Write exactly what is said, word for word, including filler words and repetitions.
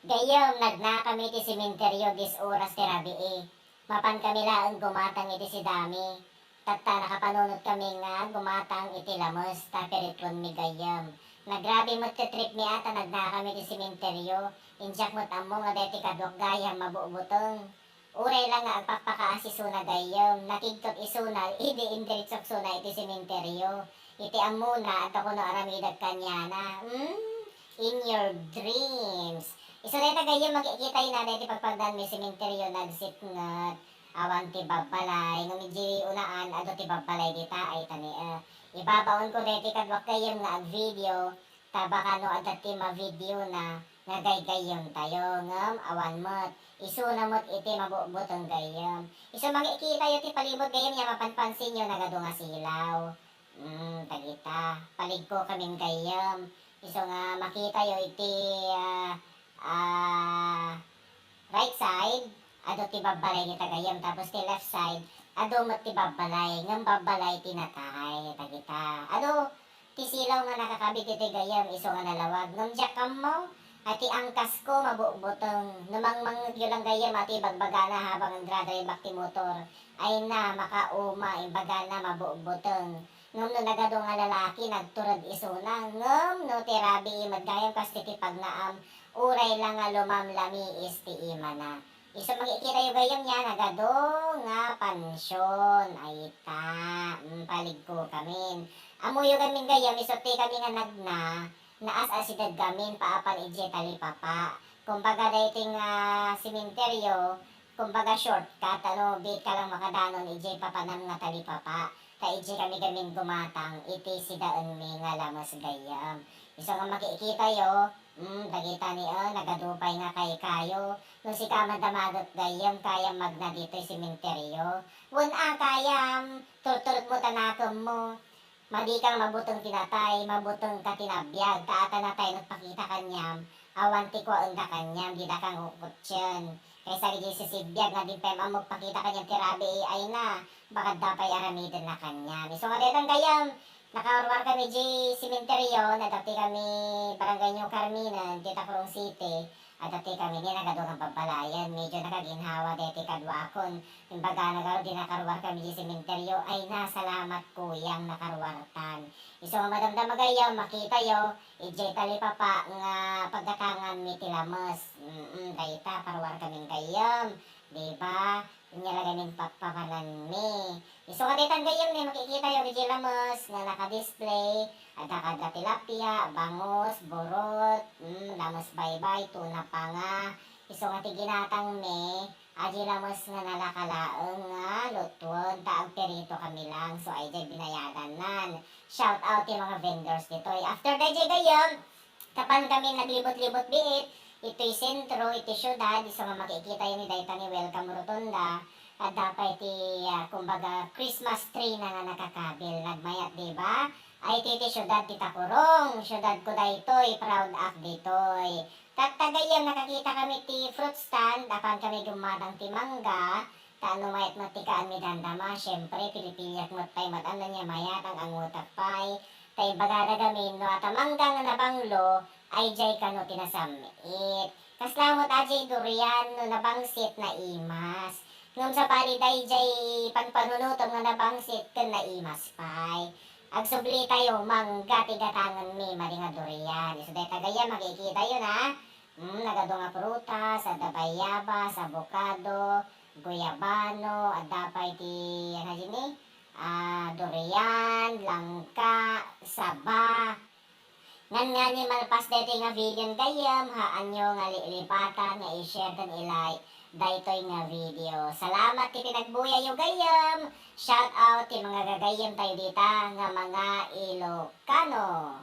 Gayyem, nagnakami iti sementeryo dies oras ti rabii. Mapankami laeng gumatang iti sidami. Tatta, nakapanunot kami nga gumatang iti lames ta pirituenmi gayyem. Nagrabe met ti tripmi a ta nagnakami iti sementeryo. Diak met ammo nga daytoy kaduak gayam mabutbuteng. Uray la nga agpakpakaas isuna gayyem, nakigtot isuna, idi indiretsok isuna iti sementeryo. Iti ammona, adda kuno aramidek kaniana. Hmm? In your dreams. Isu dayta gayyem, makikitayona daytoy pagpagdanmi sementeryo, nagsipnget. Awan ti babbalay, ngem idiay unaan, adu ti babbalay dita, ay tani, eh. Ibabaonko daytoy kaduak gayyem nga agvideo, ta baka no adda ti mavideona nga gaygayyemtayo, ngem awan met. Isuna met iti mabutbuteng gayyem. Isu makikitayo ti palibut gayyem ya mapanpansinyo, nagadu nga silaw. Mm, dagita. Paligko kamin gayyem. Isu nga makitayo iti, ah, ah, right side, adu ti babbalay dita gayyem, tapos ti left side, adu met ti babbalay, ngem babbalay ti natay, dagita. Adu, ti silaw nga nakakabit iti gayyem, isu nga nalawag. Ngem diak ammo, a ti angkasko mabutbuteng. No mangmangngegyo lang gayyem, a ti bagbagana habang agdra-drive-ak ti motor, ay na, makauma, imbagana mabutbuteng. Ngem no nagadu nga lalaki, nagtured isuna. Ngem no ti rabii met gayyem, kas ti, ti pagnaam, uray la nga lumamlamiis ti imana. Isu makikitayo gayyem ya, nagadu nga pansion. Ay ta, mm, paligko kamin. Ammoyo gamin gayyem, isu ti kami nga nagna, naas-asideg gamin paapan idiay talipapa. Kumbaga, daytoy nga sementeryo, kumbaga, shortcut, ano, biit ka lang makadanon idiay papanam nga talipapa. Ta idiay kami gamin gumatang iti sidaenmi nga lames gayyem. Isu nga makikitayo, mm, dagita ni, eh, nagadu pay nga kaykayo. No sika man damagek gayyem, kayam magna ditoy sementeryo. Wen a, kayam, turturek mo ta nakemmo. Madi kang mabuteng ti natay, mabuteng ka ti nabiag, ta ata natay no pakita kaniam, awan ti kuaenda kaniam, dida kang kukutien. Kaysa idiay sisibiag nga di pay ammo pakita kaniam ti rabii, ay na, baka adda pay aramidenna kaniam. Isu nga daytan gayyem, nakaruar kami idiay sementeryo, nadakti kami Barangay New Carminen, ti Tacurong City. Adda ti kami ni nagadu nga babbalayen, medyo nakaginhawa daytoy kaduakon. Imbagana ngarud, di nakaruar kami di sementeryo. Ay na, salamat, kuyang, nakaruartan. Isu nga madamdama gayyem, makitayo, idiay talipapa nga paggatanganmi ti lames. Mm, dayta, karuar kamin gayyem. Di ba? Ania la gamin papapananmi. Isu nga daytan gayyem ni makikitayo idiay lames nga naka-display. Adda kadda tilapia, bangus, burot, mm, lames baybay, tuna panga. Isu nga ti ginatangmi, adi lames nga nalaka laeng nga lutuen ta agpirito kami lang. So, ay diay binayadannan. Shout out ti mga vendors ditoy. After daydiay gayyem, Tapan kami naglibot-libot biit, itoy sentro, iti siudad, isu nga makikitayo ni dayta ni Welcome Rotonda, adda pay ti, ah, kumbaga, Christmas tree na nga nakakabil, nagmayat, di ba? Ay, iti, iti siudad ti Tacurong, siudad ko daytoy, proud ak ditoy. Tatta gayyem, nakakita kami ti fruit stand, apan kami gummatang ti mangga, Ta no mayat met ti kaanmi dandama, siempre, pilipiliak met pay met, ania mayat, ang-angutak pay. Ta imbagada gamin, no ata mangga nga nabanglo, ay diay kano ti nasam-it. Kasla met a diay durian, no nabangsit, naimas. Ngem sabali daydiay panpanunotem nga nabangsit ken naimas pay. Agsublitayo, mangga ti gatangenmi, madi nga durian. Isu dayta gayyem, makikitayo na. Mm, nagadu nga prutas, adda bayabas, abokado, guyabano, adda pay ti, ano dini? Ah, durian, langka, saba. Ngannganin malpas daytoy nga video gayyem, haanyo nga lilipatan nga i-share ken i-like daytoy nga video. Salamat ti pinagbuyayo gayyem. Shout out ti mga gagayyem tayo dita nga mga Ilocano.